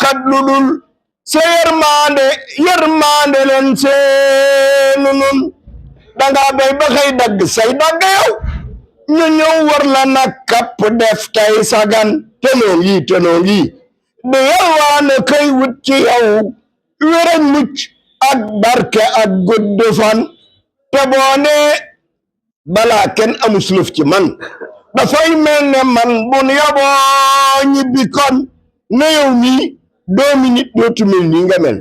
kat lu dul sa yërmande leen seenu nun danga bay ba xëy dagg say dagg yow ñu ñëw war la nag kapp def tay sagan tenoo ngi di yalwaane kay wut ci yow wéren mucc ak barke ak gudd fan te boo ne balaa kenn amus lëf ci man dafay mel ne man bun yaboo ñibbi kon ne yow mii 2 minutes dootu mel nii nga mel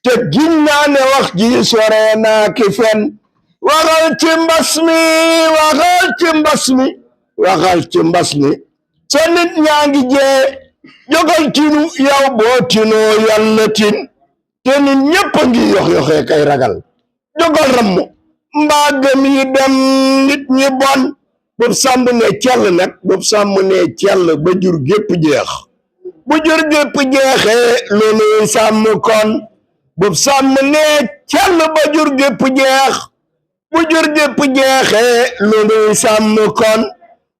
te gin naa ne wax ji sore naa ki fen waxal ci mbas mi sa nit ñaa ngi jee jógal tinu yow boo tinoo yàlla tin te nit ñépp a ngi yox-yoxee kay ragal jógal rammu mbaa gëm yi dem nit ñi bon boobu sàmm ne cell nag boobu sàmm ne cell ba jur gépp jeex bu jur gépp jeexee looluy sàmm kon boobu sàmm ne cell ba jur gépp jeex bu jur gépp jeexee looluy sàmm kon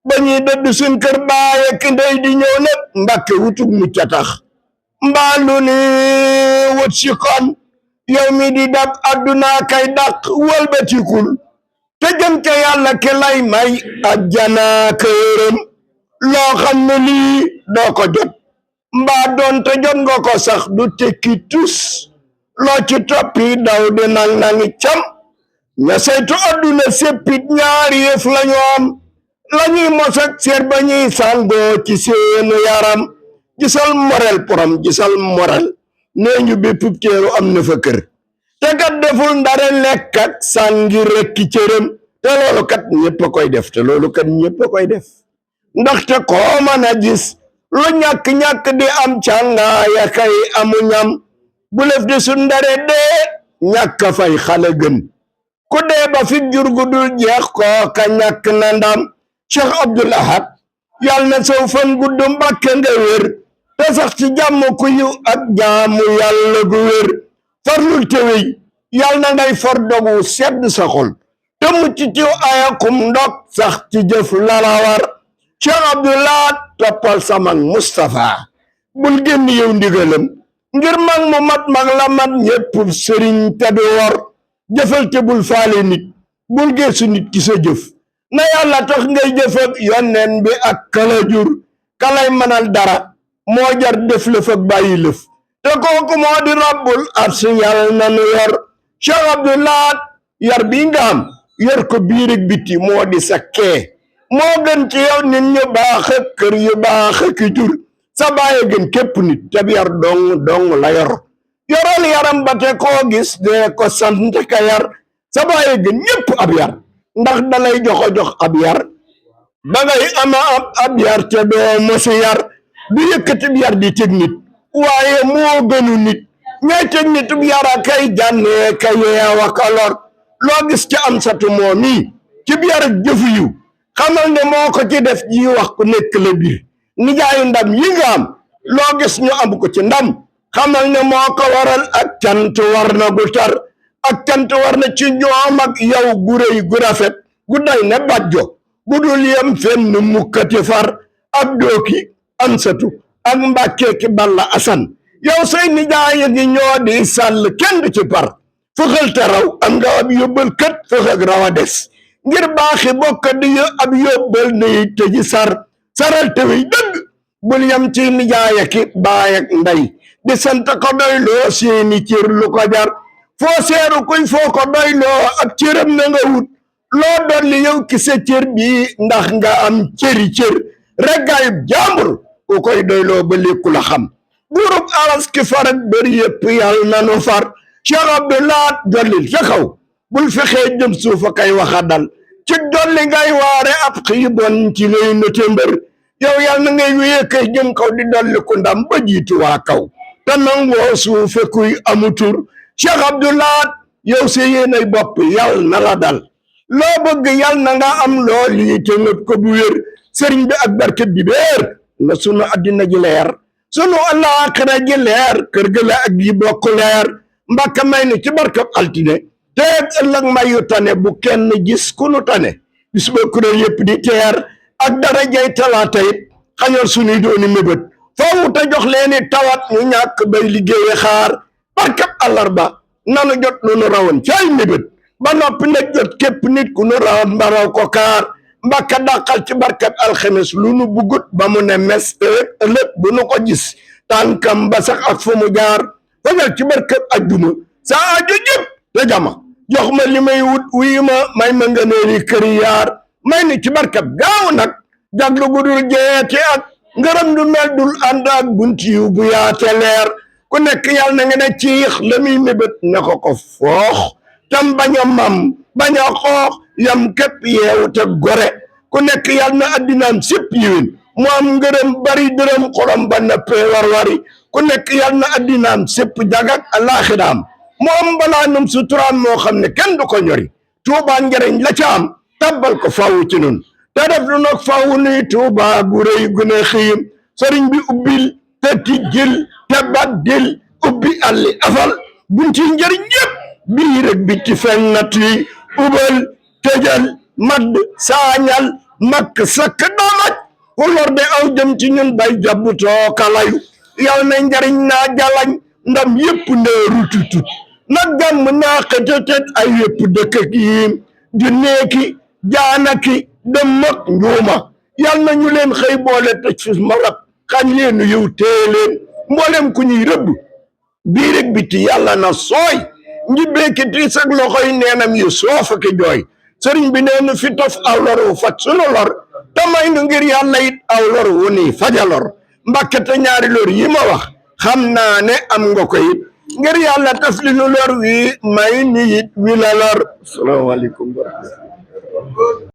ba ñuy dëdd suñ kër baaye ki ndey di ñëw nag mbàkke wutug mucc a tax mbaa lu ni wut si kon yow mi di dab adduna kay dàq wëlbatikul te jëm ca yàlla ke lay may ajjana këram loo xam ne lii doo ko jot mbaa doon te jot nga ko sax du tekki tus loo ci toppi daw di nang-nangi cam ña saytu adduna séppit ñaari yëf lañu am lañuy mos ak seet ba ñuy sàngoo ci seenu yaram gisal morel porom gisal morel nee ñu bépp teeru am na fa kër te kat deful ndare lekk ak sàngi rekki cërëm te loolu kat ñëpp a koy def ndaxte koo mën a gis lu ñàkk-ñàkk di am càngaaya kay amu ñam bu lef di su ndare dee ñàkk a fay xale gën ku dee ba fi jur gu dul jeex kooka ñàkk na ndam Cheikh Abdoul Ahad yàlla na saw fan gudd Mbàkke nga wér te sax ci jàmm ku yiw ak jaamu yàlla gu wér farlul te wéy yàlla na ngay for dogu sedd sa xol te mucc ci ayakum ndok sax ci jëf lala war Cheikh Abdoul Ahad toppal samag Moustapha bul génn yow ndigalam ngir mag mu mat mag la mat ñépp sëriñ te du wor jëfal te bul faale nit bul geesu nit ci sa jëf na yàlla tax ngay jëfag yonneen bi ak kala jur kalay manal dara moo jar def lëf ak bàyyi lëf te kooku moo di rabbul arsi yàlla na nu yor Cheikh Abdoul Ahad yar bi nga am yor ko biir ak biti moo di sa kee moo gën ci yow nit ñu baax ak kër yu baax ak jur sa bàyyi gën képp nit te yar dong la yor yoral yaram ba te koo gis dee ko sant ka yar sa bàyyi gën ñépp ab yar ndax dalay jox ab yar dangay ama ab yar te doo mosi yar du yëkkati yar di teg nit waaye moo gënu nit ñay teg nit yara kay jànnee ka yeewa ka lor loo gis ci am satu moo mii ci yar ak jëfu yiw xamal ne moo ko ci def ji wax ku nekk la biir nijaayu ndam yi nga am loo gis ñu am ko ci ndam xamal ne moo ko waral ak cant war na gu tar ak cant war na ci ñoom ak yow gu rëy gu rafet gu day ne bàjjo bu dul yem fenn mukkati far ak dooki ansatu ak mbàkkee ki balla asan yow say nijaay gi ñoo di sàll kenn du ci par fëxal te raw am nga ab yóbbal kët fëxag raw a des ngir baaxi bokk di ab yóbbal ni te ji saral te wi dëgg bul yem ci nijaay ki baay ak ndey di sant ko doy loo seeni cër lu ko jar foo seeru kuy foo ko doy loo ab cëram na nga wut loo dolli yow ki sa cër bi ndax nga am cëri cër reggaayub jaambur ku koy doy loo ba lékku la xam buurub aras ki farak bëri yëpp yàlla nanu far Cheikh Abdoul Ahad dollil sa kaw bul fexee jëm suufa kay waxa dal ci dolli ngay waare ab xiibon ci lay note mbër yow yàlla na ngay wéye kay jëm kaw di dolli ku ndam ba jiitu waa kaw te nangoo suufe kuy amutur Cheikh Abdoul Ahad yow sa yéenay bopp yàlla na la dal loo bëgg yàlla na nga am loo lii te ngëp ko bu wér sëriñ bi ak barket bi béer na sunu addina ji leer sunu alaaxira ji leer kër ga la ak yi bokk leer mbàkka may ni ci barkab altine te ëllëg may yu tane bu kenn gis ku nu tane bis ba kuréel yëpp di teer ak dara jay talaata it xañal sunuy dooni mébét faw te jox leeni tawat ñu ñàkk bay liggéeye xaar barkab àllarba nanu jot lu nu rawoon ci ay mébét ba noppi nag jot képp nit ku nu rawoon mbaraw ko kaar mbàkka dàqal ci barkab alxemes lu nu bugut ba mu ne mes ëllëg bu nu ko gis tànkam ba sax ak fu mu jaar fajal ci barkab ajjuma sa aajo jëpp te jama jox ma li may wut wii ma may ma ngëneeli këri yaar may ni ci barkab gaaw nag jaglu gudul jeeti ak ngërëm du mel dul ànd ak bunti yu bu yaate leer ku nekk yàlla na nga ne ciix la muy mébét ne ko foox tam bañ a mam bañ a xoox yam képp yeewu te gore ku nekk yàlla na addinaam sépp yiwin mu am ngërëm bari dërëm xolom ba nappee war-wari ku nekk yàlla na addinaam sépp jagak alaxiraam mu am balaa num suturaam moo xam ne kenn du ko ñori tuubaa njëriñ la ca am tabbal ko faawu ci nun te def lu nag faawu nuy tuubaa gu rëy gu ne xiim sëriñ bi ubbil te tijjil te baddil ubbi alli afal bunti njëriñ yëpp bii rek bi ci fennat yi ubal tëjal madd saañal makk sakk damaj ku lor de aw jëm ci ñun bay jabbutoo kalayu yal na njariñ naa jalañ ndam yëpp ndee rututut nag gàmm naa xëtëtët ay yëpp dëkk yiim di neeki jaanaki dëmmak njuuma yal na ñu leen xëy boole tëj fi marab xañ leenu yiw tee leen mboolem ku ñuy rëbb bii rek biti yàlla na sooy njibbeeki tiis ak loxoy neenam yu soofa ki jooy sëriñ bi neenu fi tof aw lor wu fat sunu lor tamay nu ngir yàlla it aw lor wu ni fajalor mbàkke te ñaari lor yi ma wax xam naa ne am nga ko it ngir yàlla taf li nu lor wi may ni it wi la lor asalaamaaleykum wa rahmatulah